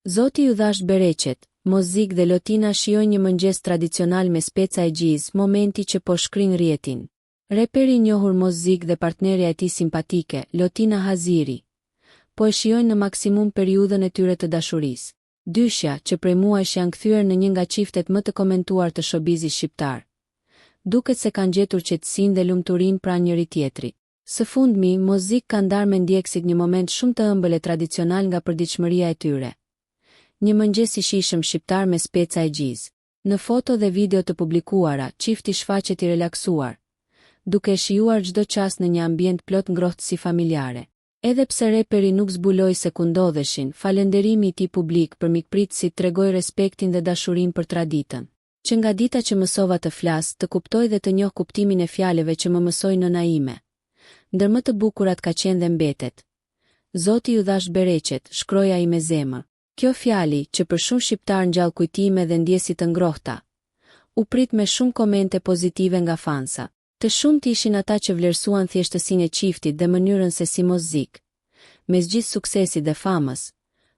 Zoti ju dhashtë bereqet, Mozzik dhe Lotina shijojnë një mëngjes tradicional me speca e gjizë, momenti që po shkrin rrjetin. Reperi i njohur Mozzik dhe partnerja e tij simpatike, Lotina Haziri, po e shijojnë në maksimum periudhën e tyre të dashurisë. Dyshja, që prej muajsh janë kthyer në një nga çiftet më të komentuar të showbizit shqiptar, duket se kanë gjetur qetësinë dhe lumturinë pranë njëri-tjetrit. Së fundmi, Mozzik ka ndarë me ndjekësit një moment shumë të ëmbël e tradicional nga përditshmëria e tyre. Një mëngjes i shijshëm shqiptar me speca e gjizë. Në foto dhe video të publikuara, çifti shfaqet i relaksuar, duke e shijuar çdo çast në një ambient plot ngrohtësi familjare. Edhe pse reperi nuk zbuloi se ku ndodheshin, falënderimi i tij publik për mikpritësit tregoi respektin dhe dashurinë për traditën. Që nga dita që mësova të flas, të kuptoj dhe të njoh kuptimin e fjalëve që më mësoi nëna ime. Ndër më të bukurat ka qenë dhe mbetet. Zoti ju dhashtë bereqet, shkroi ai me zemër. Kjo fjali, që për shumë shqiptarë ngjall kujtime dhe ndjesi të ngrohta, u prit me shumë komente pozitive nga fansat. Të shumtë ishin ata që vlerësuan thjeshtësinë e çiftit dhe mënyrën se si Mozzik, mes gjithë suksesit dhe famës,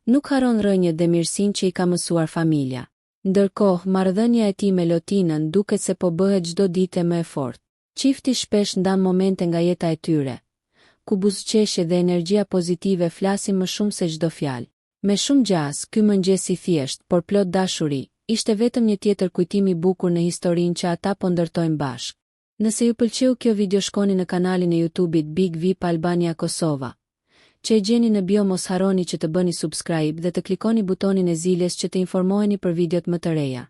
nuk harron rrënjët dhe mirësinë që i ka mësuar familja. Ndërkohë, marrëdhënia e tij me Lotinën duket se po bëhet çdo ditë e më e fortë. Çifti shpesh ndan momente nga jeta e tyre, ku buzëqeshjet dhe energjia pozitive flasin më shumë se çdo fjalë. Me shumë gjasë, ky mëngjes i thjeshtë, por plot dashuri, ishte vetëm një tjetër kujtim i bukur në historinë që ata po ndërtojnë bashkë. Nëse ju pëlqeu kjo video shkoni në kanalin e YouTube-it Big Vip Albania Kosova, që e gjeni në bio mos harroni që të bëni subscribe dhe të klikoni butonin e ziles që të informoheni për videot më të reja.